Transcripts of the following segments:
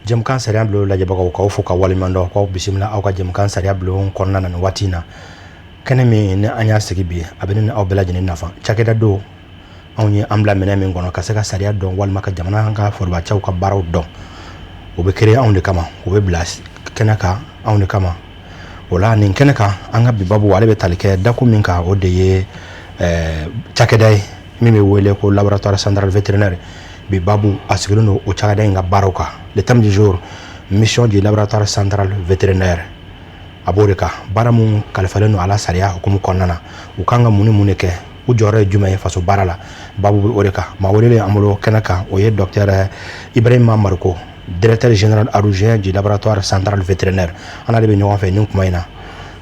Jɛmukan sariya bulon lajɛbagaw, k'aw fo ka waleɲuman dɔn, k'aw bisimila aw ka jɛmukan sariya bulon kɔnɔna na nin waati in na. Kɛnɛ min ni an y'a sigi bi, a bɛ ne ni aw bɛɛ lajɛlen nafa. Cakɛda don, anw ye an bila minɛn min kɔnɔ ka se ka sariya dɔn walima ka jamana ka forobacɛw ka baaraw dɔn, o bɛ créer anw de kama, o bɛ bila kɛnɛ kan anw de kama. O la, nin kɛnɛ kan, an ka bi babu, ale bɛ tali kɛ dakun min kan, o de ye cakɛda ye min bɛ wele ko Laboratoire central vétérinaire. Bi babu, a sigilen don o cakɛda in ka baaraw kan. Le thème du jour: mission du Laboratoire central vétérinaire. A b'o de kan, baara mun kalifalen don a la sariya hukumu kɔnɔna na, u kan ka mun ni mun de kɛ, u jɔyɔrɔ ye jumɛn ye faso baara la. Babu bɛ o de kan. Maa welelen an bolo kɛnɛ kan, o ye docteur Ibrahima Mariko, directeur général adjoint du Laboratoire central vétérinaire. An n'ale bɛ ɲɔgɔn fɛ nin kuma in na.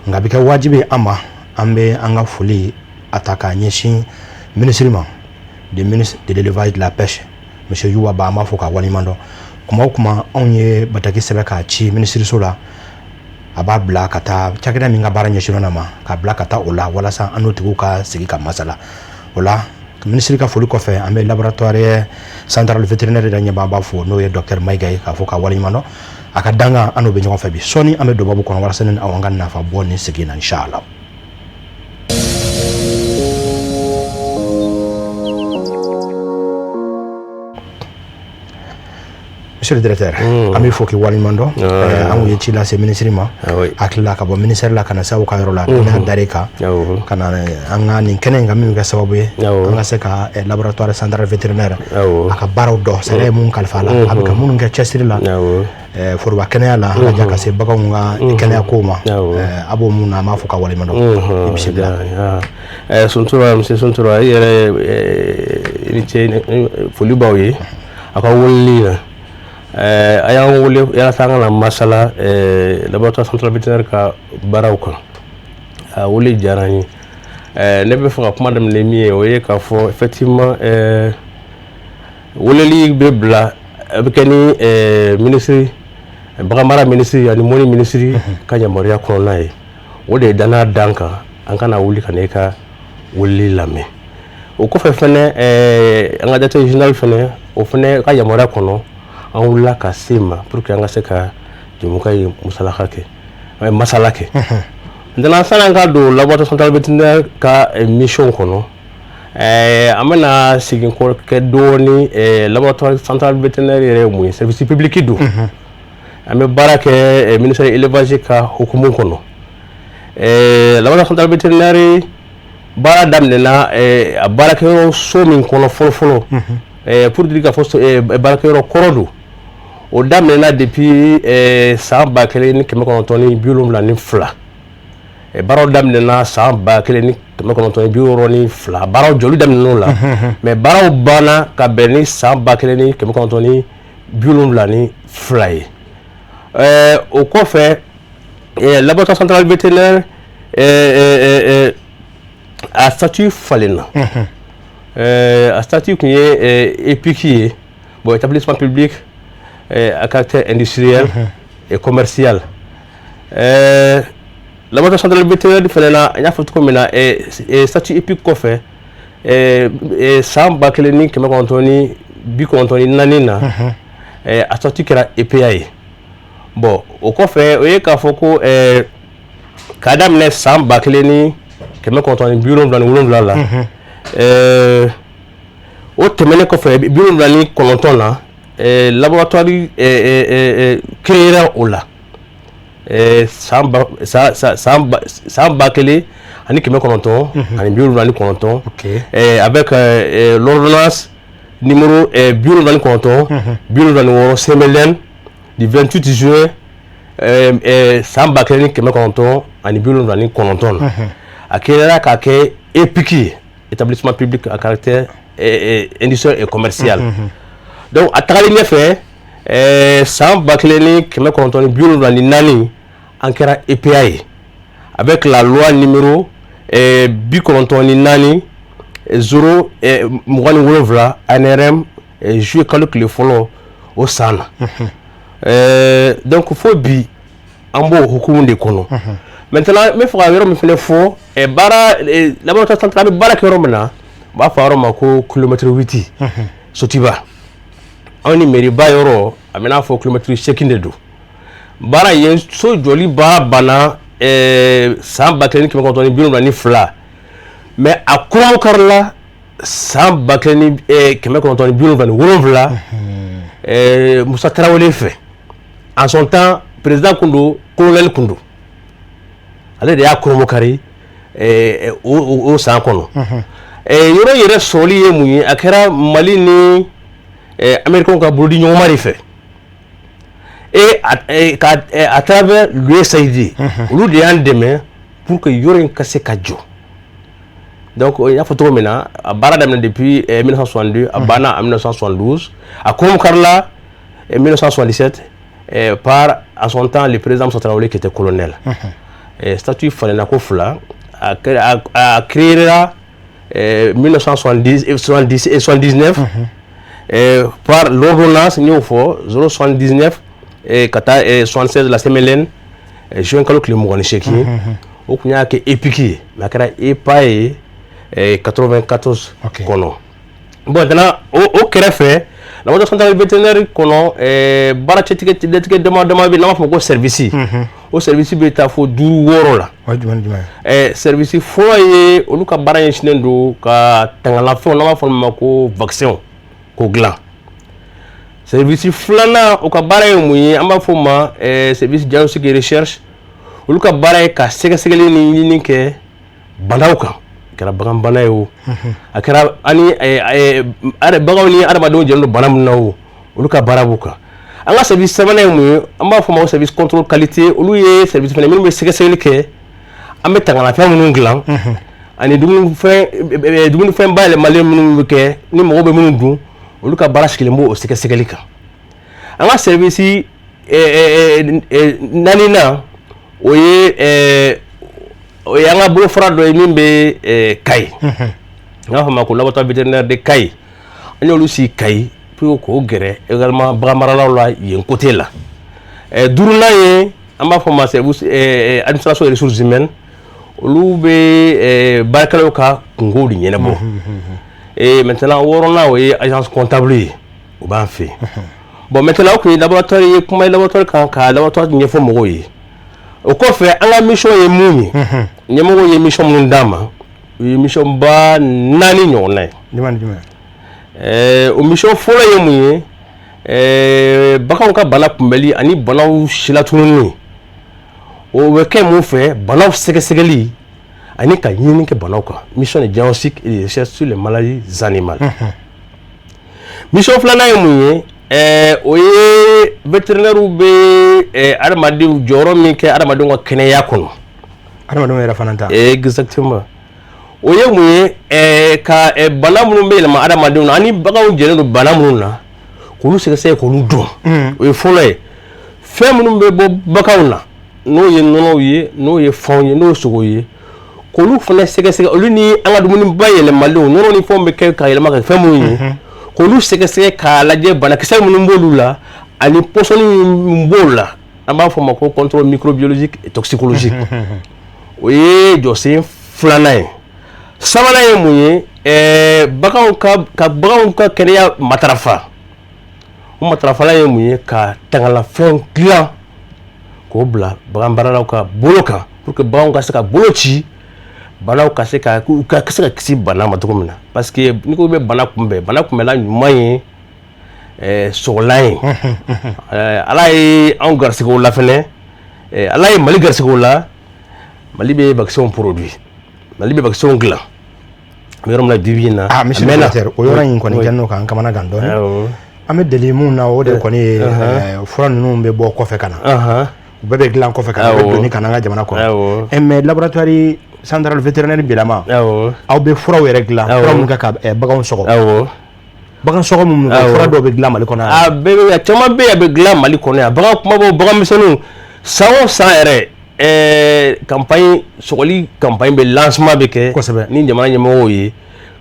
Nka a bɛ kɛ wajibi an ma, an bɛ an ka foli a ta k'a ɲɛsin minisiri ma, le ministre de l'Élevage, de la Pêche, monsieur Youba Ba. An b'a fɔ k'a waleɲuman dɔn. Kuma o kuma anw ye bataki sɛbɛn k'a ci minisiriso la, a b'a bila ka taa cakɛda min ka baara ɲɛsinnen ma, k'a bila ka taa o la walasa an n'o tigiw ka sigi ka masala. O la, minisiri ka foli kɔfɛ, an bɛ Laboratoire central vétérinaire yɛrɛ ɲɛmaa b'a fo, n'o ye docteur Mayiga ye, k'a fɔ k'a waleɲuman dɔn a ka dankan. An n'o bɛ ɲɔgɔn fɛ bi. Sɔɔni, an bɛ don babu kɔnɔ walasa ni aw an ka nafa bɔ nin sigi in na, inshallah. Monsieur le directeur, an bɛ fo k'i waleɲuman dɔn. An kun ye ci lase minisiri ma, hakili la ka bɔ ministère la ka na se aw ka yɔrɔ la, n'a dar'e kan ka na an ka nin kɛnɛ in kan, min bɛ kɛ sababu ye an ka se ka Laboratoire central vétérinaire a ka baaraw dɔn, sariya ye mun kalifa a la, a bɛ ka minnu kɛ cɛsiri la foroba kɛnɛya la, ka ja ka se baganw ka kɛnɛya kow ma. A b'o mun na, an b'a fɔ ka waleɲuman dɔn. I bisimila. Suntura, monsieur Suntura, i yɛrɛ i ni ce, foli b'aw ye a ka weleli la. A y'an wele yalasa an ka na masala Laboratoire central vétérinaire ka baaraw kan. A wele diyara n ye. Ne bɛ fɛ ka kuma daminɛ min ye, o ye k'a fɔ effectivement weleli bɛ bila, a bɛ kɛ ni minisiri, baganmara minisiri ani mɔni minisiri ka yamaruya kɔnɔna ye. O de ye danaya d'an kan an kana wuli ka na e ka weleli lamɛn. O kɔfɛ fɛnɛ, an ka directeur général fɛnɛ, o fɛnɛ ka yamaruya kɔnɔ, an wulila ka se ma pour que an ka se ka jɛmukan in musalaka kɛ, masala kɛ. Maintenant, sani an ka don Laboratoire central vétérinaire ka mission kɔnɔ, an bɛna segin kɔ kɛ dɔɔni. Laboratoire central vétérinaire yɛrɛ ye mun ye? Service public don. An bɛ baara kɛ ministère élevage ka hukumu kɔnɔ. Laboratoire central vétérinaire baara daminɛna a baarakɛyɔrɔ so min kɔnɔ fɔlɔ fɔlɔ, pour dire k'a fɔ baarakɛyɔrɔ kɔrɔ don, o daminɛna depuis san 1972. Baaraw daminɛna san 1962, baaraw jɔli daminɛn'o la, mais baaraw banna ka bɛn ni san 1972 ye. O kɔfɛ, Laboratoire central vétérinaire a statut falenna. A statut tun ye EPIC ye, bon, établissement public à caractère industriel et commercial. Laboratoire central vétérinaire fɛnɛ na, n y'a fɔ cogo min na, statut EPIC kɔfɛ, san 1994 na, a statut kɛra EPA ye. Bon, o kɔfɛ, o ye k'a fɔ ko k'a daminɛ san 1977 la, o tɛmɛnen kɔfɛ, 79 na, laboratoire créera o la san 1979 avec l'ordonnance numéro 79 76 CMLN du 28 juin san 1979 na. A créera k'a kɛ EPIC ye, établissement public à caractère industriel et commercial. Donc a tagalen ɲɛfɛ, san 1974, an kɛra EPA ye avec la loi numéro 94 0 27 ANRM, juillet kalo tile fɔlɔ o san na. Donc fo bi, an b'o hukumu de kɔnɔ. Maintenant, n bɛ fɛ ka yɔrɔ min fana fɔ, baara laboratoire central, an bɛ baara kɛ yɔrɔ min na, u b'a fɔ a yɔrɔ ma ko kilomètre 8 Sotiba. Anw ni mairie ba yɔrɔ, a A bɛ n'a fɔ kilomɛtiri 8 de don. Baara yen, so jɔli baara banna san 1972, mais a kurunbonkarila san 1977 Musa Tarawele fɛ. En son temps, président kun don, colonel kun don, ale de y'a kurunbonkari o san kɔnɔ. Yɔrɔ yɛrɛ sɔrɔli ye mun ye? A kɛra Mali ni Américains ka bolodi ɲɔgɔnma de fɛ et à travers l'USAID. Olu de y'an dɛmɛ pour que yɔrɔ in ka se ka jɔ. Donc n y'a fɔ cogo min na, a baara daminɛ depuis 1962, a banna en 1972, a kurunbonkarila 1977 par, en son temps, le président Moussa Traoré qui était colonel. Statut falenna ko fila. A créera 1970 70 et 79 par l'ordonnance, n y'o fɔ, 079 ka taa 76 la CMLN, juin kalo tile 28. O tun y'a kɛ EPIC ye, mais a kɛra EPA ye 94 kɔnɔ. Bon, maintenant o kɛrɛfɛ, laboratoire central vétérinaire kɔnɔ, baara cɛtigɛ dama dama bɛ yen n'an b'a fɔ ko service. O service bɛ taa fo duuru wɔɔrɔ la. O ye jumɛn ni jumɛn ye? Service fɔlɔ ye, olu ka baara ɲɛsinnen don ka tangalafɛnw, n'an b'a fɔ olu ma ko vaccin, k'o dilan. Service filanan, o ka baara ye mun ye? An b'a fɔ o ma service diagnostic et recherche. Olu ka baara ye ka sɛgɛsɛgɛli ni ɲini kɛ banaw kan. A kɛra bagan bana ye o, a kɛra ani baganw ni adamadenw jɛlen don bana min na o, olu ka baara b'o kan. An ka service sabanan ye mun ye? An b'a fɔ o ma ko service contrôle qualité. Olu ye service fana minnu bɛ sɛgɛsɛgɛli kɛ an bɛ tanganafɛn minnu dilan ani dumunifɛn bayɛlɛmalen minnu bɛ kɛ ni mɔgɔw bɛ minnu dun. Olu ka baara sigilen b'o sɛgɛsɛgɛli kan. An ka service naaninan, o ye an ka bolofara dɔ ye min bɛ Kayi, n b'a fɔ ma ko laboratoire vétérinaire de Kayi. An y'olu sigi Kayi pour k'o gɛrɛ également baganmaralaw la yen côté la. Duurunan ye, an b'a fɔ ma service administration et ressources humaines. Olu bɛ baarakɛlaw ka kunkow de ɲɛnabɔ. Et maintenant, wɔɔrɔnan, o ye agence comptable ye, o b'an fɛ yen. Bon, maintenant, o tun ye laboratoire ye. Kuma ye laboratoire kan, ka laboratoire ɲɛfɔ mɔgɔw ye. O kɔfɛ, an ka mission ye mun ye? Ɲɛmɔgɔw ye mission minnu d'an ma, o ye mission ba naani ɲɔgɔnna ye. Jumɛn ni jumɛn? O mission fɔlɔ ye mun ye? Baganw ka bana kunbɛli ani banaw silatununi. O bɛ kɛ mun fɛ? Banaw sɛgɛsɛgɛli ani ka ɲinini kɛ banaw kan, mission de diagnostic et de recherche sur les maladies animales. Mission filanan ye mun ye? O ye vétérinaire bɛ adamadenw jɔyɔrɔ min kɛ adamadenw ka kɛnɛya kɔnɔ. Adamadenw yɛrɛ fana ta. Exactement. O ye mun ye? Ka bana minnu bɛ yɛlɛma adamadenw na ani baganw jɛlen don bana minnu na, k'olu sɛgɛsɛgɛ, k'olu dɔn. O ye fɔlɔ ye. Fɛn minnu bɛ bɔ baganw na, n'o ye nɔnɔw ye, n'o ye fɛnw ye, n'o ye sogo ye, k'olu fana sɛgɛsɛgɛ, olu ni an ka dumuni bayɛlɛmalenw, nɔnɔ ni fɛnw bɛ kɛ ka yɛlɛma ka kɛ fɛn minnu ye, k'olu sɛgɛsɛgɛ k'a lajɛ banakisɛ minnu b'olu la ani pɔsɔni min b'o la. An b'a fɔ o ma ko contrôle microbiologique et toxicologique. O ye jɔsen filanan ye. Sabanan ye mun ye? Baganw ka kɛnɛya matarafa. O matarafala ye mun ye? Ka tangalafɛnw dilan k'o bila bagan maralaw ka bolo kan pour que baganw ka se ka bolo ci, banaw ka se ka u ka se ka kisi bana ma cogo min na. Parce que n'i ko i bɛ bana kunbɛn, bana kunbɛnla ɲuman ye sɔgɔlan ye. Ala ye anw garisɛgɛ o la fɛnɛ, Ala ye Mali garisɛgɛ o la. Mali bɛ vaccin produit, Mali bɛ vaccin dilan. An bɛ yɔrɔ min na bi bi in na. Ah, monsieur le directeur, o yɔrɔ in kɔni kɛlen don k'an kamana gan dɔɔni. An bɛ deli mun na, o de kɔni ye fura ninnu bɛ bɔ kɔfɛ ka na, u bɛɛ bɛ dilan kɔfɛ ka na, u bɛ doni ka na an ka jamana kɔnɔ. Mais laboratoire central vétérinaire bilama, aw bɛ furaw yɛrɛ dilan, fura minnu kɛ ka baganw sɔgɔ, bagan sɔgɔ minnu kɛ, fura dɔw bɛ dilan Mali kɔnɔ yan. A bɛɛ bɛ, a caman bɛ yen, a bɛ dilan Mali kɔnɔ yan. Bagan kumabaw, bagan misɛnninw, san o san yɛrɛ, campagne sɔgɔli, campagne bɛ lancement bɛ kɛ ni jamana ɲɛmɔgɔw ye.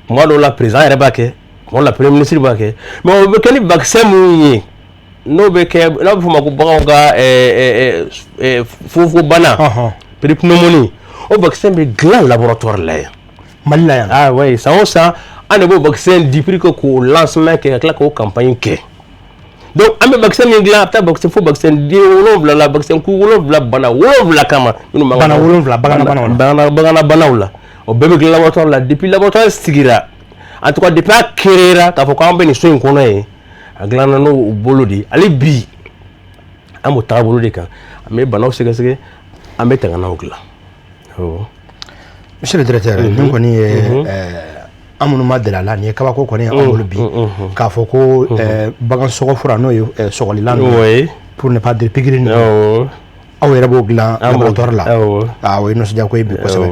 Kuma dɔw la, président yɛrɛ b'a kɛ, kuma dɔw la, premier ministre b'a kɛ. Mais o bɛ kɛ ni vaccin minnu ye, n'o bɛ kɛ, n'a bɛ f'o ma ko baganw ka fofobana, pneumonie, o vaccin bɛ dilan laboratoire la yan. Mali la yan. Ah oui, san o san, an de b'o vaccin di pour que k'o lancement kɛ, ka tila k'o campagne kɛ. Donc an bɛ vaccin min dilan, a bɛ taa vaccin fo vaccin den 7 la, vaccin ku 7, bana 7 kama. Minnu b'an ka Bana 7, baganabanaw la. Baganabanaw la, o bɛɛ bɛ dilan laboratoire la. Depuis laboratoire sigira, en tout cas depuis a créera k'a fɔ k'an bɛ nin so in kɔnɔ yen, a dilanna n'o bolo de ye. Hali bi an b'o taabolo de kan, an bɛ banaw sɛgɛsɛgɛ, an bɛ tanganaw dilan, awɔ. Monsieur le directeur, nin kɔni ye an minnu ma deli a la, nin ye kabako kɔni ye an bolo bi, k'a fɔ ko bagan sɔgɔ fura, n'o ye sɔgɔlilan ninnu ye, pour ne pas dire pikiri ninnu, aw yɛrɛ b'o dilan An b'o laboratoire la. Aa, o ye nisɔndiya ko ye bi kosɛbɛ.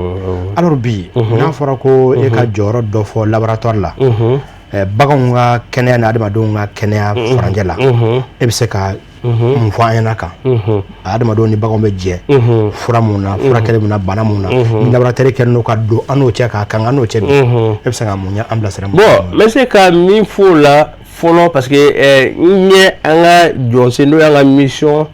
Alors bi, n'a fɔra ko e ka jɔyɔrɔ dɔ fɔ laboratoire la, baganw ka kɛnɛya ni adamadenw ka kɛnɛya furancɛ la, e bɛ se ka mun fɔ an ɲɛna kan adamadenw ni baganw bɛ jɛ fura mun na, furakɛli mun na, bana mun na, ni laboratoire kɛlen don ka don an n'o cɛ, k'a kan an n'o cɛ bi, e bɛ se ka mun ɲɛ an bilasira mun? Bon, n bɛ se ka min fɔ o la fɔlɔ, parce que n ye an ka jɔsen, n'o y'an ka mission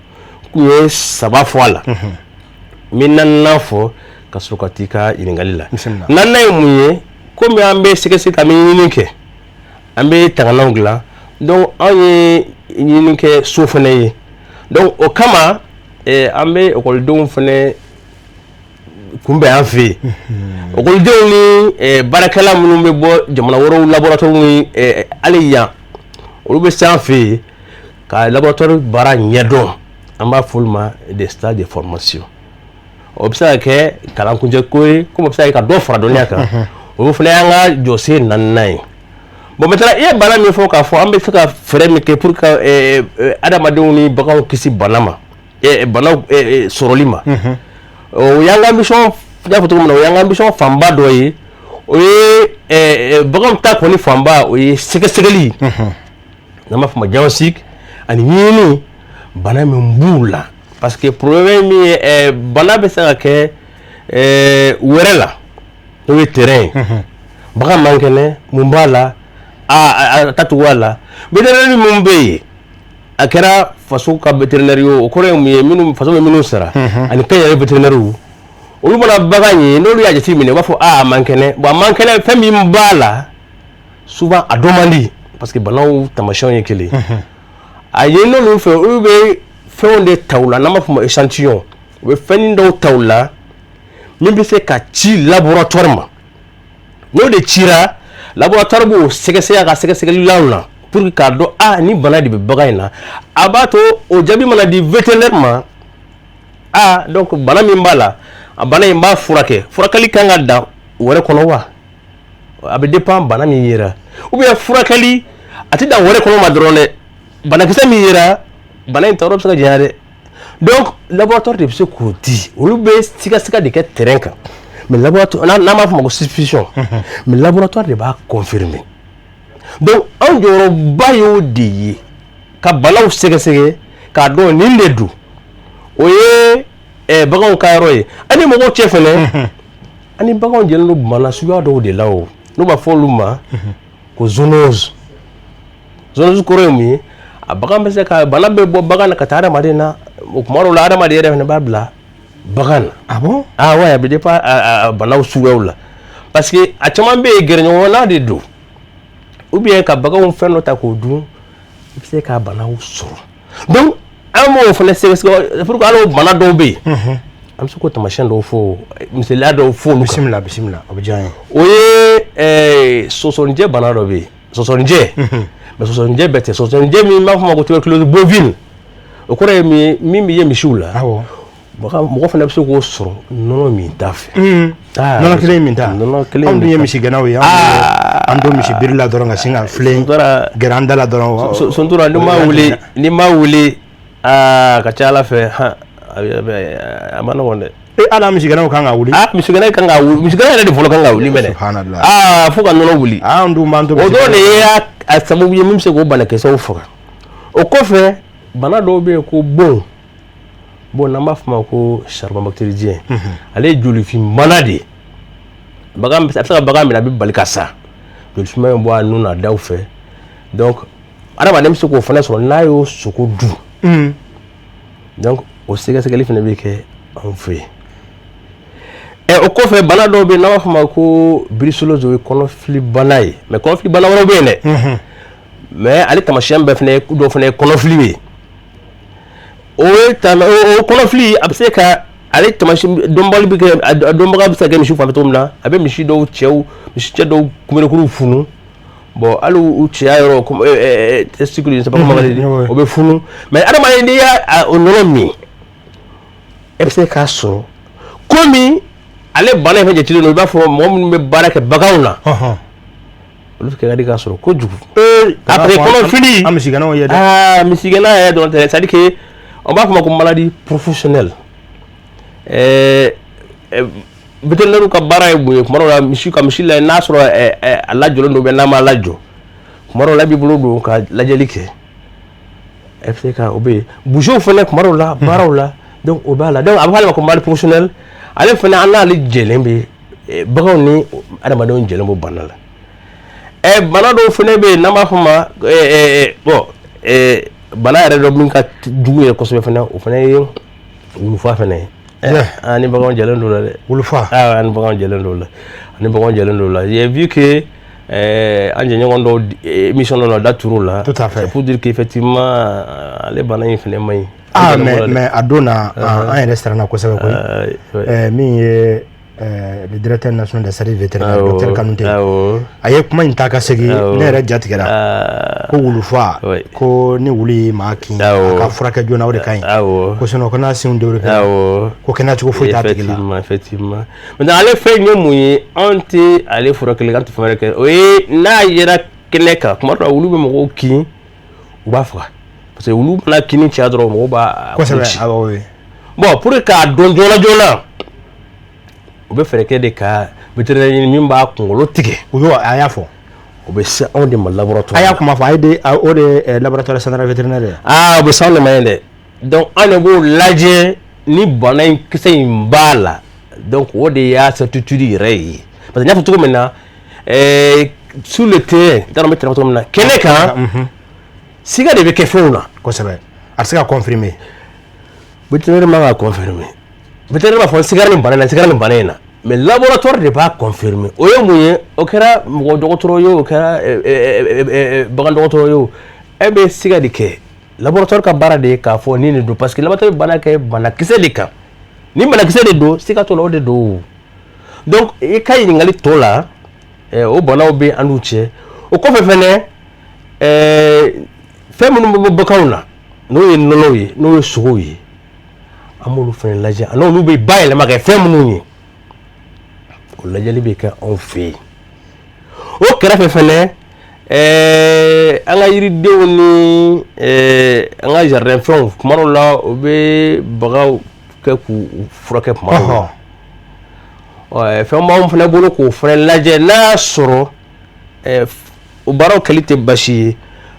kun ye saba fɔ a la, n bɛ naaninan fɔ ka sɔrɔ ka t'i ka ɲininkali la. Bisimila. Naaninan ye mun ye? Komi an bɛ sɛgɛsɛgɛ, an bɛ ɲini kɛ, an bɛ tanganaw dilan, donc anw ye ɲini kɛ so fana ye. Donc o kama an bɛ ekɔlidenw fana kunbɛn an fɛ yen, ekɔlidenw ni baarakɛla minnu bɛ bɔ jamana wɛrɛw laboratoire ni hali yan, olu bɛ se an fɛ yen ka laboratoire baara ɲɛdɔn. An b'a fɔ olu ma des stages de formation. O bɛ se ka kɛ kalankuncɛ ko ye, komi o bɛ se ka kɛ ka dɔ fara dɔnniya kan. O fana y'an ka jɔsen naaninan ye. Bon, maintenant i ye bana min fɔ, k'a fɔ an bɛ se ka fɛɛrɛ min kɛ pour que adamadenw ni baganw kisi bana ma, banaw sɔrɔli ma, o y'an ka mission. N y'a fɔ cogo min na, o y'an ka mission fanba dɔ ye. O ye baganw ta kɔni fanba, o ye sɛgɛsɛgɛli, n'an b'a fɔ o ma diagnostic, ani ɲinini bana min b'u la. Parce que problème min ye, bana bɛ se ka kɛ wɛrɛ la, n'o ye terrain ye, bagan man kɛnɛ, mun b'a la, a tacogoya la. Vétérinaire minnu bɛ yen, a kɛra faso ka vétérinaire ye, o kɔrɔ ye mun ye? Minnu faso bɛ minnu sara, ani kɛnyɛrɛye vétérinaire, olu mana bagan ye, n'olu y'a jateminɛ, u b'a fɔ aa, a man kɛnɛ. Bon, a man kɛnɛ, fɛn min b'a la, souvent a dɔn man di, parce que banaw taamasiyɛnw ye kelen. A ye n'olu fɛ, olu bɛ fɛnw de ta u la, n'an b'a fɔ o ma échantillon. U bɛ fɛnnin dɔw ta u la min bɛ se ka ci laboratoire ma. N'o de cira, laboratoire b'o sɛgɛsɛgɛ a ka sɛgɛsɛgɛlilaw la pour que k'a dɔn a ni bana de bɛ bagan in na. A b'a to o jaabi mana di vétérinaire ma, a donc bana min b'a la, a bana in b'a furakɛ. Furakɛli kan ka dan wɛrɛ kɔnɔ wa, a bɛ dépend bana min yera, ou bien furakɛli a tɛ dan wɛrɛ kɔnɔ ma dɔrɔn dɛ, banakisɛ min yera, bana in tɔɔrɔ bɛ se ka janya dɛ. Donc laboratoire de bɛ se k'o di. Olu bɛ sigasiga de kɛ terrain kan, mais laboratoire, n'an b'a fɔ o ma ko suspicion, mais laboratoire de b'a confirmer. Donc anw jɔyɔrɔba y'o de ye, ka banaw sɛgɛsɛgɛ k'a dɔn nin de don. O ye baganw ka yɔrɔ ye. Ani mɔgɔw cɛ fɛnɛ, ani baganw jɛlen don bana suguya dɔw de la, o n'u b'a fɔ olu ma ko zoonose. Zoonose kɔrɔ ye mun ye? A bagan bɛ se ka bana bɛ bɔ bagan na ka taa adamaden na. O kuma dɔw la, adamaden yɛrɛ fɛnɛ b'a bila bagan na. Ah bon? Ah ouais, a bɛ dépend a banaw suguyaw la, parce que a caman bɛ yen, gɛrɛɲɔgɔnna de don, ou bien ka baganw fɛn dɔ ta k'o dun, i bɛ se k'a banaw sɔrɔ. Donc an b'o fana sɛgɛsɛgɛ pour que hali o bana dɔw bɛ yen, an bɛ se k'o taamasiyɛn dɔw fɔ, misaliya dɔw fɔ olu kan. Bisimila, bisimila, o bɛ diya n ye. O ye sɔsɔnijɛ bana dɔ bɛ yen, sɔsɔnijɛ, mais sɔsɔnijɛ bɛɛ tɛ. Sɔsɔnijɛ min b'a fɔ ma ko tuberculose bovine, o kɔrɔ ye min ye? Min bɛ ye misiw la. Bagan mɔgɔ fana bɛ se k'o sɔrɔ nɔnɔ min ta fɛ. Nɔnɔ kelen min ta? Nɔnɔ kelen. Anw dun ye misigɛnnaw ye, an don misi biri la dɔrɔn ka sin ka filen gɛrɛ an da la dɔrɔn. Suntura, ni ma wuli, ni ma wuli, aa, ka ca Ala fɛ, han, a ma nɔgɔn dɛ. E ala, misigɛnnaw kan ka wuli. Ah, misigɛnna kan ka wuli, misigɛnna yɛrɛ de fɔlɔ kan ka wuli mɛnɛ. Subhanallah. Aa, fo ka nɔnɔ wuli. An dun b'an to. O dɔrɔn de ye a sababu ye min bɛ se k'o banakisɛw faga. O kɔfɛ, bana dɔw bɛ yen ko bon bon, n'an b'a fɔ ma ko charbon bactéridien, ale ye jolifin bana de ye. Bagan, a bɛ se ka bagan minɛ, a bɛ bali ka sa, jolifinma bɛ bɔ a nun n'a daw fɛ. Donc adamaden bɛ se k'o fana sɔrɔ n'a y'o sogo dun. Donc o sɛgɛsɛgɛli fana bɛ kɛ anw fɛ yen. Ɛ, o kɔfɛ, bana dɔw bɛ yen n'an b'a fɔ ma ko brucellose, o ye kɔnɔfili bana ye. Mais kɔnɔfili bana wɛrɛw bɛ yen dɛ. Mais ale tamasiyɛn bɛɛ fana dɔ fana ye kɔnɔfili ye. O ye o kɔnɔfili, a bɛ se ka ale tamasiyɛn dɔnbali bɛ kɛ, a dɔnbaga bɛ se ka kɛ misi fan fɛ cogo min na, a bɛ misi dɔw cɛw, misi cɛ dɔw kunberekuru funu. Bon, hali u cɛya yɔrɔ, comme testicule, c'est pas comment on dit, o bɛ funu. Mais adamaden, n'i y'a o nɔnɔ min, e bɛ se k'a sɔrɔ komi ale bana in fɛn jatelen don. I b'a fɔ mɔgɔ minnu bɛ baara kɛ baganw na, olu kɛ ka di k'a sɔrɔ kojugu. Après kɔnɔfili, an misigɛnnaw ye dɛ. Aa, misigɛnna yɛrɛ dɔrɔn tɛ, c'est à dire que on b'a fɔ ma ko maladie professionnelle. Vétérinaire ka baara ye mun ye? Tuma dɔw la, misi ka misi lajɛ, n'a sɔrɔ a lajɔlen don, n'a ma lajɔ, tuma dɔw la i b'i bolo don ka lajɛli kɛ, e bɛ se ka o bɛ yen. Boucherw fana, tuma dɔw la, baaraw la, donc o b'a la. Donc a bɛ fɔ ale ma ko maladie professionnelle. Ale fana, an n'ale jɛlen bɛ, baganw ni adamadenw jɛlen b'o bana la. Bana dɔw fana bɛ yen n'an b'a fɔ ma, bon, bana yɛrɛ dɔ min ka jugu yɛrɛ kosɛbɛ fana, o fana ye wulufa fana ye. An ni baganw jɛlen don la dɛ. Wulufa? Ah, an ni baganw jɛlen don la, an ni baganw jɛlen don la. J'ai vu que an jɛɲɔgɔn dɔw émission dɔ la, da turu la. Tout à fait. C'est pour dire qu'effectivement ale bana in fana man ɲi. Ah, mais a don na, an yɛrɛ siranna kosɛbɛ koyi. Min ye le directeur national des services vétérinaires, docteur Kanouté, a ye kuma in ta ka segin, ne yɛrɛ ja tigɛra ko wulufa, ko ni wulu ye maa kin, a ka furakɛ joona, o de ka ɲi, ko sinon ko n'a senw développé, ko kɛnɛya cogo foyi t'a tigi la. Effectivement, effectivement. Maintenant ale fɛn ye mun ye? Anw tɛ ale furakɛli, an tɛ fɛn wɛrɛ kɛ. O ye n'a yera kɛnɛ kan, tuma dɔ la wulu bɛ mɔgɔw kin, u b'a faga, parce que wulu mana kinni caya dɔrɔn, mɔgɔw b'a Kosɛbɛ, awɔ, oui. Bon, pour que k'a dɔn joona joona, u bɛ fɛɛrɛ kɛ de ka vétérinaire ɲini min b'a kunkolo tigɛ. U y'o, a y'a fɔ. O bɛ se anw de ma laboratoire. A y'a kuma fɔ, a ye de, o de laboratoire central vétérinaire ye. Aa, o bɛ se anw de ma yen dɛ. Donc an de b'o lajɛ ni bana in kisɛ in b'a la. Donc o de y'a certitude yɛrɛ ye, parce que n y'a fɔ cogo min na, sur le terrain, n t'a dɔn n bɛ terrain cogo min na, kɛnɛ kan, siga de bɛ kɛ fɛnw na. Kosɛbɛ, a tɛ se ka confirmer. Vétérinaire man ka confirmer. Vétérinaire b'a fɔ sigara nin bana in na, sigara nin bana in na, mais laboratoire de b'a confirmer. O ye mun ye? O kɛra mɔgɔ dɔgɔtɔrɔ ye, o kɛra bagan dɔgɔtɔrɔ ye, o e bɛ siga de kɛ. Laboratoire ka baara de ye k'a fɔ nin de don, parce que laboratoire bɛ baara kɛ banakisɛ de kan. Ni banakisɛ de don, siga t'o la, o de don. Donc i ka ɲininkali tɔ la, o banaw bɛ an n'u cɛ. O kɔfɛ fɛnɛ, fɛn minnu bɛ bɔ baganw na, n'o ye nɔnɔw ye, n'o ye sogow ye, an b'olu fɛnɛ lajɛ, ani olu bɛ bayɛlɛma kɛ fɛn minnu ye, o lajɛli bɛ kɛ anw fɛ yen. O kɛrɛfɛ fɛnɛ, an ka yiridenw ni an ka jardin fɛnw, tuma dɔw la u bɛ bagaw kɛ k'u furakɛ tuma dɔw la. Fɛn b'anw fɛnɛ bolo k'o fɛnɛ lajɛ n'a y'a sɔrɔ o baaraw kɛli tɛ basi ye.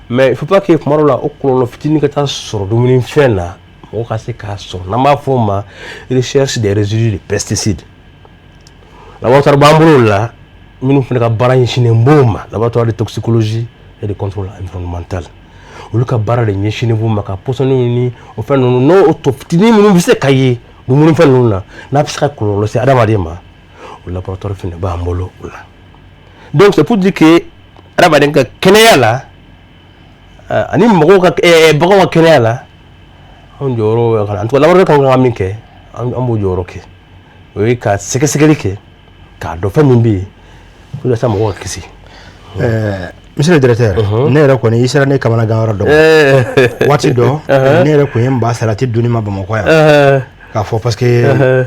Mais il faut pas que tuma dɔw la o kɔlɔlɔ fitinin ka taa sɔrɔ dumunifɛn na, mɔgɔ ka se k'a sɔrɔ, n'an b'a fɔ o ma recherche des résidus de pesticides. Laboratoire b'an bolo o la, minnu fana ka baara ɲɛsinnen b'o ma, laboratoire de toxicologie et de contrôle environnemental. Olu ka baara de ɲɛsinnen b'o ma, ka pɔsɔniw ni o fɛn ninnu, n'o tɔ fitinin minnu bɛ se ka ye dumunifɛn ninnu na, n'a bɛ se ka kɔlɔlɔ se adamaden ma, o laboratoire fana b'an bolo o la. Donc c'est pour dire que adamaden ka kɛnɛya la, ani mɔgɔw ka, baganw ka kɛnɛya la, anw jɔyɔrɔ, en tout cas laboratoire kan ka min kɛ, an b'o jɔyɔrɔ kɛ. O ye ka sɛgɛsɛgɛli kɛ k'a dɔn fɛn min bɛ yen, walasa mɔgɔw ka kisi. Monsieur le directeur, ne yɛrɛ kɔni, i sera ne kamanagan yɔrɔ dɔ ma. Waati dɔ, ne yɛrɛ kun ye n ba salati dunni ma Bamakɔ yan, k'a fɔ parce que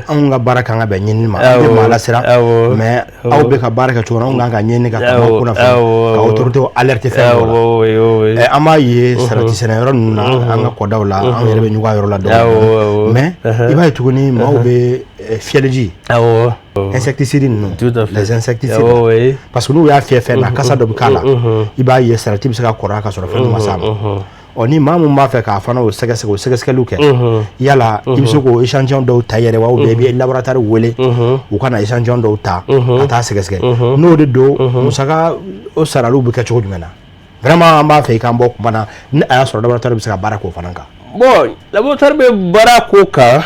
anw ka baara kan ka bɛn ɲinini ma, an tɛ maa lasiran, mais aw bɛ ka baara kɛ cogo min na, anw kan ka ɲinini kɛ ka maaw kunnafoni, ka autorité alerte fɛn dɔw la. An b'a ye salati sɛnɛ yɔrɔ ninnu na, an ka kɔdaw la, an yɛrɛ bɛ ɲugun a yɔrɔ la dɔɔnin, mais i b'a ye tuguni maaw bɛ fiyɛliji, insecticide ninnu, les insecticides, parce que n'u y'a fiyɛ fɛn na, kasa dɔ bɛ k'a la, i b'a ye salati bɛ se ka kɔrɔ ka sɔrɔ fɛn dɔ ma s'a ma. Ɔ, ni maa mun b'a fɛ k'a fana o sɛgɛsɛgɛ, o sɛgɛsɛgɛliw kɛ, yala i bɛ se k'o échantillon dɔw ta i yɛrɛ wa, ou bien i bɛ laboratoire wele u ka na échantillon dɔw ta ka taa sɛgɛsɛgɛ? N'o de don, musaka o saraliw bɛ kɛ cogo jumɛn na? Vraiment, an b'a fɛ i k'an bɔ kuma na, ni a y'a sɔrɔ laboratoire bɛ se ka baara k'o fana kan. Bon, laboratoire bɛ baara k'o kan.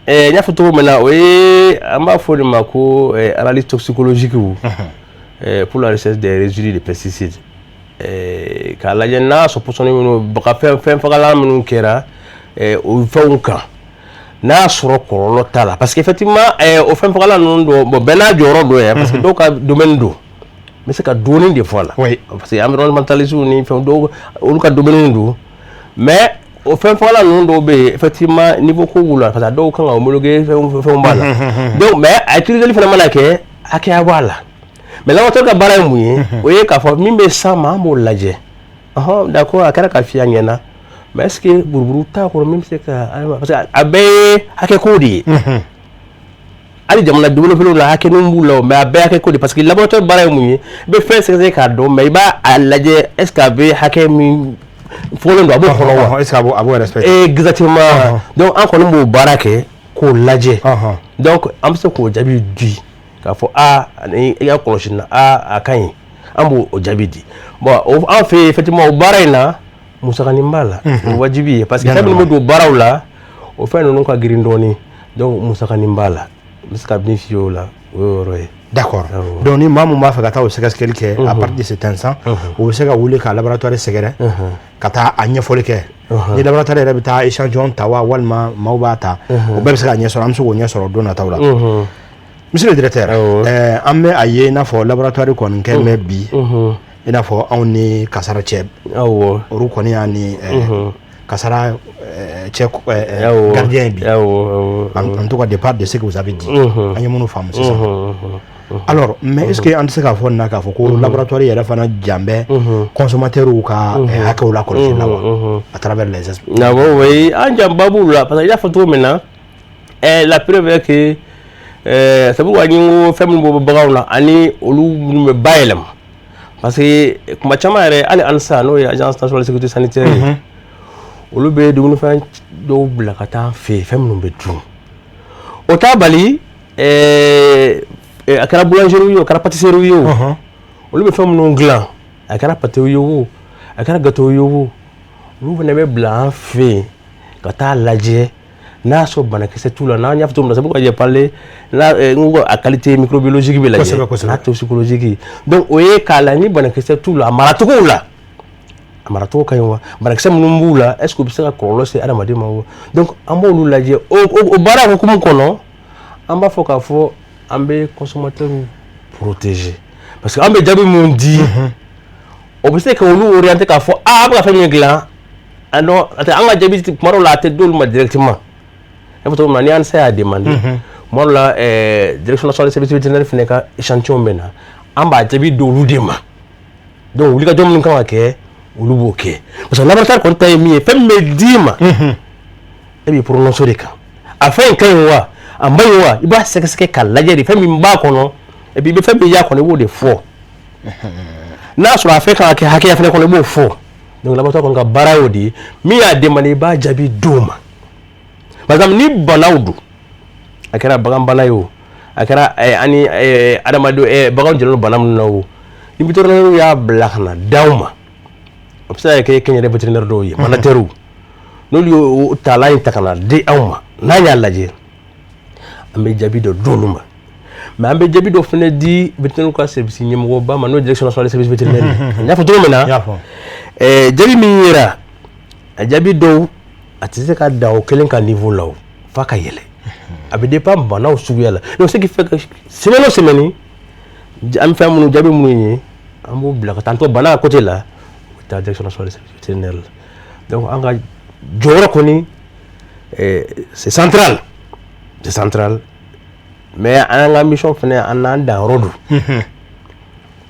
N y'a fɔ cogo min na, o ye an b'a fɔ o de ma ko analyse toxicologique pour la recherche des résidus de pesticides. K'a lajɛ n'a sɔrɔ pɔsɔni minnu baga fɛn fagalan minnu kɛra o fɛnw kan, n'a y'a sɔrɔ kɔlɔlɔ t'a la, parce que effectivement o fɛn fagalan ninnu dɔw, bon, bɛɛ n'a jɔyɔrɔ don yɛrɛ, parce que dɔw ka domaine don. N bɛ se ka dɔɔnin de fɔ a la, parce que environnementaliste ni fɛn dɔw, olu ka domaine don. Mais o fɛn fagalan ninnu dɔw bɛ yen, effectivement niveau ko b'u la, parce que a dɔw kan ka homologuer, fɛnw b'a la. Donc mais a utiliseli fana mana kɛ, hakɛya b'a la. Mais laboratoire ka baara ye mun ye? O ye k'a fɔ min bɛ s'an ma, an b'o lajɛ. Ɔhɔn, d'accord, a kɛra ka fiyɛ a ɲɛna, mais est ce que buruburu t'a kɔrɔ min bɛ se ka, parce que a bɛɛ ye hakɛ ko de ye. Hali jamana développé la, hakɛnin b'u la, mais a bɛɛ hakɛ ko de, parce que laboratoire baara ye mun ye? I bɛ fɛn sɛgɛsɛgɛ k'a dɔn, mais i b'a a lajɛ, est ce que a bɛ hakɛ min fɔlen don, a b'o kɔnɔ wa? Est ce que a b'o respecté? Exactement. Donc an kɔni b'o baara kɛ k'o lajɛ. Donc an bɛ se k'o jaabi di k'a fɔ aa, ni i ka kɔlɔsi na, aa, a ka ɲi, an b'o o jaabi di. Bon, an fɛ yen, effectivement, o baara in na, musakanin b'a la, o ye wajibi ye, parce que fɛn minnu bɛ don baaraw la, o fɛn ninnu ka girin dɔɔnin. Donc musakanin b'a la. N bɛ se ka min f'i ye o la, o y'o yɔrɔ ye. D'accord. Donc ni maa mun b'a fɛ ka taa o sɛgɛsɛgɛli kɛ, à partir de cet instant, o bɛ se ka wuli ka laboratoire sɛgɛrɛ ka taa a ɲɛfɔli kɛ. Ni laboratoire yɛrɛ bɛ taa échantillon ta wa, walima maaw b'a ta, o bɛɛ bɛ se ka ɲɛ sɔrɔ, an bɛ se k'o ɲɛ sɔrɔ don nataw la. Monsieur le directeur, an bɛ a ye i n'a fɔ laboratoire kɔni kɛ bɛ bi, i n'a fɔ anw ni kasara cɛ, olu kɔni y'a ni kasara cɛ gardien bi. En tout cas, de part de ce que vous avez dit, an ye minnu faamu sisan. Alors, mais est ce que an tɛ se k'a fɔ nin na k'a fɔ ko laboratoire yɛrɛ fana jan bɛ consommateurs ka hakɛw la kɔlɔsi la wa, à travers les experts? Awɔ, oui, an janba b'u la, parce que i y'a fɔ cogo min na, la preuve est que c'est pourquoi ni n ko fɛn minnu bɛ bɔ baganw na ani olu minnu bɛ bayɛlɛma, parce que kuma caman yɛrɛ, hali ANSA, n'o ye Agence nationale de sécurité sanitaire ye, olu bɛ dumunifɛn dɔw bila ka taa an fɛ yen, fɛn minnu bɛ dun. O t'a bali, a kɛra boulangerie ye o, a kɛra pâtisserie ye o, olu bɛ fɛn minnu dilan, a kɛra pâté ye o, a kɛra gâteau ye o, olu fana bɛ bila an fɛ yen ka taa lajɛ n'a y'a sɔrɔ banakisɛ t'u la. N'an y'a fɔ cogo min na, c'est pourquoi j'ai parlé n'a n ko a qualité microbiologique bɛ lajɛ n'a toxicologique. Donc o ye k'a la ni banakisɛ t'u la, a maracogo la, a maracogo ka ɲi wa, banakisɛ minnu b'u la, est ce que u bɛ se ka kɔlɔlɔ se adamaden ma wa? Donc an b'olu lajɛ. O baara hukumu kɔnɔ, an b'a fɔ k'a fɔ an bɛ consommateurs protéger, parce que an bɛ jaabi mun di, o bɛ se ka olu orienter k'a fɔ aa, a bɛ ka fɛn min dilan, a non, an ka jaabi tuma dɔw la, a tɛ d'olu ma directement. I b'a fɔ cogo min na, ni ANSA y'a demandé, tuma dɔw la, Direction nationale de service vétérinaire fana ka échantillon bɛ na, an b'a jaabi d'olu de ma. Donc wulikajɔ minnu kan ka kɛ, olu b'o kɛ, parce que laboratoire kɔni ta ye min ye, fɛn min bɛ d'i ma, e b'i prononcer o de kan, a fɛn in ka ɲi wa, a man ɲi wa, i b'a sɛgɛsɛgɛ k'a lajɛ de, fɛn min b'a kɔnɔ, et puis i bɛ fɛn min y'a kɔnɔ, i b'o de fɔ. N'a sɔrɔ a fɛn kan ka kɛ hakɛya fɛnɛ kɔnɔ, i b'o fɔ. Donc laboratoire kɔni ka baara y'o de ye. Min y'a demandé, i b'a jaabi d'o ma. Par exemple, ni banaw don, a kɛra bagan bana ye o, a kɛra ani adamaden baganw jɔlen don bana minnu na o, ni vétérinaire y'a bila ka na d'aw ma, o bɛ se ka kɛ kɛnyɛrɛ vétérinaire dɔw ye, mandataires, n'olu y'o taalan in ta ka na di anw ma, n'an y'a lajɛ, an bɛ jaabi dɔ d'olu ma. Mais an bɛ jaabi dɔ fana di vétérinaire ka service ɲɛmɔgɔba ma, n'o ye Direction nationale de service vétérinaire ye. N y'a fɔ cogo min na, jaabi min yera, a jaabi dɔw, a tɛ se ka dan o kelen ka niveau la, o f'a ka yɛlɛ, a bɛ dépend banaw suguya la. Donc ce qui fait que semaine o semaine, an bɛ fɛn minnu jaabi minnu ye, an b'o bila ka taa, an to bana côté la, o bɛ taa Direction nationale de service vétérinaire la. Donc an ka jɔyɔrɔ kɔni, c'est central, c'est central, mais an ka mission fana, an n'an danyɔrɔ don.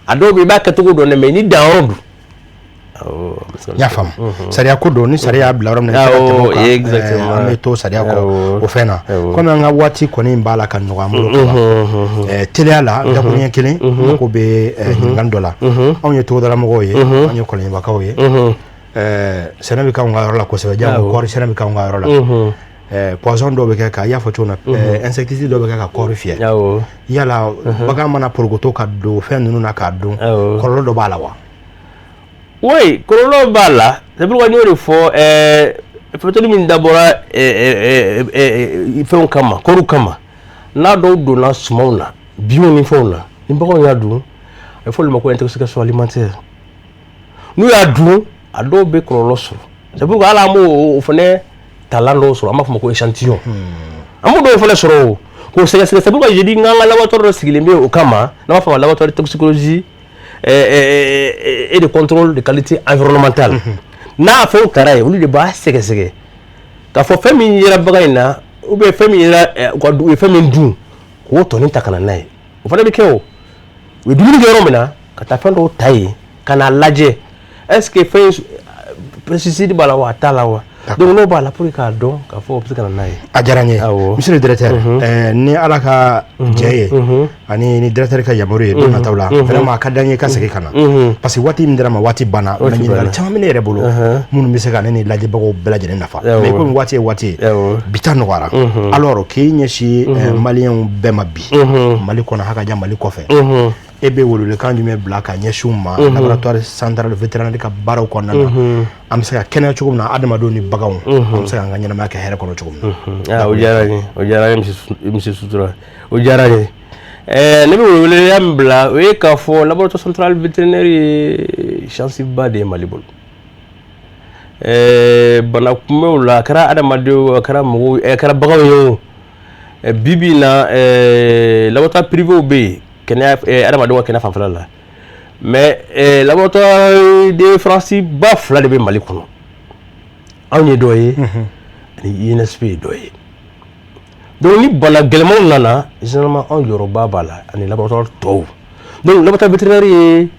A dɔw bɛ yen, i b'a kɛcogo dɔn dɛ, mais ni danyɔrɔ don. N y'a faamu, sariya ko don, ni sariya y'a bila yɔrɔ min na, i tɛ se ka tɛmɛ o kan. An bɛ to sariya kɔ o fɛn na. Komi an ka waati kɔni b'a la ka nɔgɔ an bolo kaban, teliya la, dakuruɲɛ kelen, n mako bɛ ɲininkali dɔ la. Anw ye togodala mɔgɔw ye, anw ye kɔlɔnjɛbakaw ye, sɛnɛ bɛ k'anw ka yɔrɔ la kosɛbɛ, jango kɔɔri sɛnɛ bɛ k'anw ka yɔrɔ la. Poison dɔw bɛ kɛ ka, i y'a fɔ cogo min na, insecticide dɔw bɛ kɛ ka kɔɔri fiyɛ. Yala bagan mana porokoto ka don fɛn ninnu na k'a dun, kɔlɔlɔ dɔ b'a la wa? Oui, kɔlɔlɔ b'a la. C'est pourquoi n y'o de fɔ, fɛtɔli min dabɔra fɛnw kama, kɔɔriw kama, n'a dɔw donna sumanw na, binw ni fɛnw na, ni baganw y'a dun, a bɛ fɔ olu ma ko intoxication alimentaire. N'u y'a dun, a dɔw bɛ kɔlɔlɔ sɔrɔ. C'est pourquoi hali an b'o o fana talan dɔw sɔrɔ, an b'a fɔ o ma ko échantillon. An b'o dɔw fana sɔrɔ o k'o sɛgɛsɛgɛ. C'est pourquoi je dis n k'an ka laboratoire dɔ sigilen bɛ o kama, n'an b'a fɔ o ma laboratoire de toxicologie et de contrôle de qualité environnementale. N'a fɛnw taara yen, olu de b'a sɛgɛsɛgɛ k'a fɔ fɛn min yera bagan in na ou bien fɛn min yera u ka u ye fɛn min dun, k'o tɔnin ta ka na n'a ye. O fana bɛ kɛ o. U ye dumuni kɛ yɔrɔ min na, ka taa fɛn dɔw ta yen ka n'a lajɛ, est ce que fɛn pesticide b'a la wa, a t'a la wa. Donc n'o b'a la, pour que k'a dɔn k'a fɔ o bɛ se ka na n'a ye. A diyara n ye. Monsieur le directeur, ni Ala ka jɛ ye ani ni directeur ka yamaru ye, don nataw la, vraiment a ka d'an ye ka segin ka na, parce que waati min dira ma, waati banna. Mais ɲininkali caman bɛ ne yɛrɛ bolo minnu bɛ se ka ne ni lajɛbagaw bɛɛ lajɛlen nafa, mais komi waati ye waati ye, bi ta nɔgɔyara. Alors k'i ɲɛsin maliyɛnw bɛɛ ma bi, Mali kɔnɔ, hakaja Mali kɔfɛ, e bɛ welewelekan jumɛn bila ka ɲɛsin u ma laboratoire central vétérinaire ka baaraw kɔnɔna na, an bɛ se ka kɛnɛya cogo min na, adamadenw ni baganw, an bɛ se k'an ka ɲɛnamaya kɛ hɛrɛ kɔnɔ cogo min na? O diyara n ye, o diyara n ye, monsieur Sutura, o diyara n ye. Ne bɛ weleweleya min bila, o ye k'a fɔ laboratoire central vétérinaire ye chance ba de ye Mali bolo. Bana kunbɛnw la, a kɛra adamadenw, a kɛra mɔgɔw, a kɛra baganw ye o, bi bi in na, laboratoire privé bɛ yen kɛnɛya, adamadenw ka kɛnɛya fanfɛla la, mais laboratoire de référence ba fila de bɛ Mali kɔnɔ. Anw ye dɔ ye ani INSP ye dɔ ye. Donc ni bana gɛlɛmanw nana, généralement anw jɔyɔrɔba b'a la ani laboratoire tɔw. Donc laboratoire vétérinaire ye,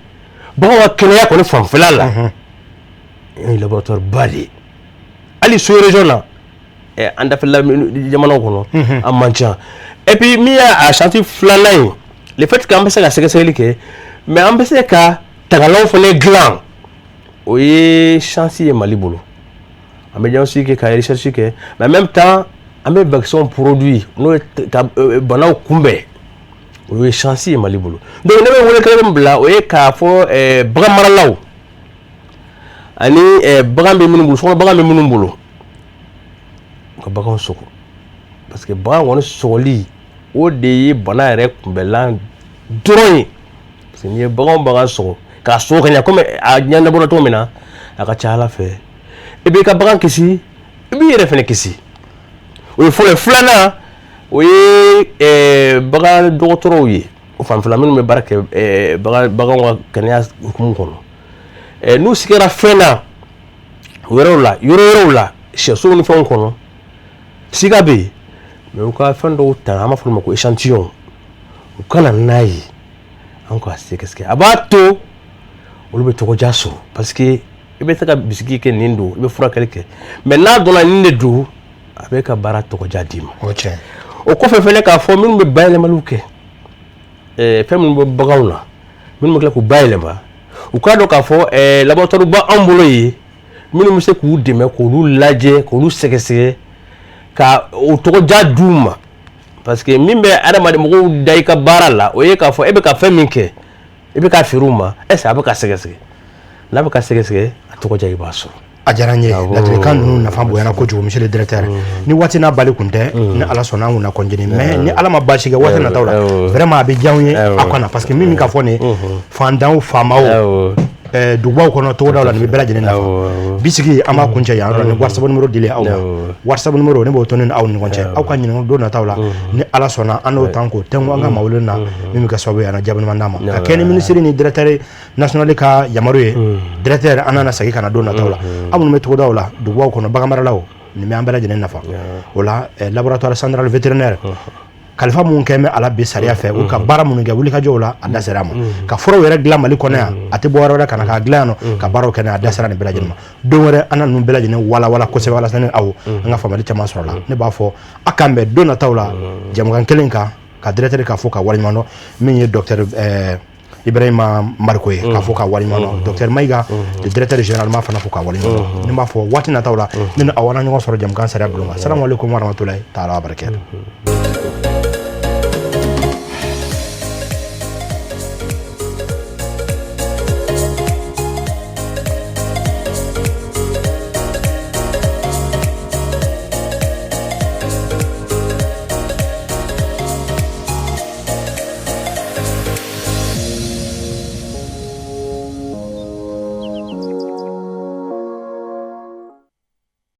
baganw ka kɛnɛya kɔni fanfɛla la, ye laboratoire ba de ye. Hali sous région na, an dafɛla jamanaw kɔnɔ, an man ca. Et puis min y'a chance filanan ye, le fait que an bɛ se ka sɛgɛsɛgɛli kɛ, mais an bɛ se ka tagalanw fana dilan, o ye chance ye Mali bolo. An bɛ diagnostic kɛ, ka recherche kɛ, mais en même temps an bɛ vaccin produit, n'o ye ka banaw kunbɛn, o ye chance ye Mali bolo. Donc ne bɛ wele kelen min bila, o ye k'a fɔ bagan maralaw ani bagan bɛ minnu bolo, sokɔnɔ bagan bɛ minnu bolo, u ka baganw sɔgɔ, parce que bagan kɔni sɔgɔli, o de ye bana yɛrɛ kunbɛlan dɔrɔn ye. Parce que n'i ye bagan o bagan sɔgɔ k'a sɔgɔ ka ɲɛ, komi a ɲɛnabɔra cogo min na, a ka ca Ala fɛ, i b'i ka bagan kisi, i b'i yɛrɛ fɛnɛ kisi. O ye fɔlɔ ye. Filanan, o ye bagan dɔgɔtɔrɔw ye, o fanfɛla minnu bɛ baara kɛ baganw ka kɛnɛya hukumu kɔnɔ, n'u sigara fɛn na wɛrɛw la, yɔrɔ wɛrɛw la, sɛsow ni fɛnw kɔnɔ, siga bɛ yen, mais u ka fɛn dɔw ta, an b'a fɔ olu ma ko échantillon, u ka na n'a ye, an k'a sɛgɛsɛgɛ. A b'a to olu bɛ tɔgɔdiya sɔrɔ, parce que i bɛ se ka bisigi kɛ nin don, i bɛ furakɛli kɛ, mais n'a dɔnna nin de don, a bɛ ka baara tɔgɔdiya d'i ma. O tiɲɛ. O kɔfɛ fɛnɛ, k'a fɔ minnu bɛ bayɛlɛmaliw kɛ, fɛn minnu bɛ baganw na, minnu bɛ tila k'u bayɛlɛma, u k'a dɔn k'a fɔ laboratoire b'anw bolo yen minnu bɛ se k'u dɛmɛ k'olu lajɛ, k'olu sɛgɛsɛgɛ, ka o tɔgɔdiya d'u ma. Parce que min bɛ adamaden mɔgɔw da i ka baara la, o ye k'a fɔ e bɛ ka fɛn min kɛ, i bɛ ka feere u ma, est ce que a bɛ ka sɛgɛsɛgɛ? N'a bɛ ka sɛgɛsɛgɛ, a tɔgɔdiya i b'a sɔrɔ. A diyara n ye. Ladilikan ninnu nafa bonyana kojugu, monsieur le directeur. Ni waati n'a bali kun tɛ, ni Ala sɔnna, an kun na continuer, mais ni Ala ma baasi kɛ, waati nataw la, vraiment a bɛ diya anw ye aw ka na, parce que min bɛ ka fɔ nin ye, fantan o, faama o, dugubaw kɔnɔ, togodaw la, nin bɛ bɛɛ lajɛlen nafa. Bi sigi, an b'a kuncɛ yan yɔrɔ. Ni WhatsApp numéro dilen aw ma, WhatsApp numéro ne b'o to ne ni aw ni ɲɔgɔn cɛ, aw ka ɲininkali don nataw la, ni Ala sɔnna, an n'o tan k'o tɛnku an ka maa wele na, min bɛ kɛ sababu ye a na jaabi ɲuman d'a ma, ka kɛ ni ministre ni directeur national ka yamaru ye. Directeur, an nana segin ka na don nataw la. Aw minnu bɛ togodaw la, dugubaw kɔnɔ, baganmaralaw, nin bɛ an bɛɛ lajɛlen nafa. O la, laboratoire central vétérinaire, kalifa mun kɛ bɛ ala bi sariya fɛ, u ka baara minnu kɛ, wulikajɔw la, a da sera a ma ka furaw yɛrɛ dilan Mali kɔnɔ yan, a tɛ bɔ yɔrɔ wɛrɛ ka na k'a dilan yan nɔ, ka baaraw kɛ n'a ye, a da sera nin bɛɛ lajɛlen ma. Don wɛrɛ, an na ninnu bɛɛ lajɛlen walawala kosɛbɛ, walasa ni aw an ka faamuyali caman sɔrɔ la. Ne b'a fɔ a k'an bɛn don nataw la, jɛmukan kelen kan, ka directeur ka fɔ ka waleɲuman dɔn, min ye docteur Ibrahima Mariko ye, k'a fɔ ka waleɲuman dɔn, docteur Mayiga, le directeur général ma fana fo ka waleɲuman dɔn. Ni n b'a fɔ waati nataw la, ne ni aw an na ɲɔgɔn sɔrɔ jɛmukan sariya bulon kan. Salamu aleykum warahmatulahi taala wa barakatuh.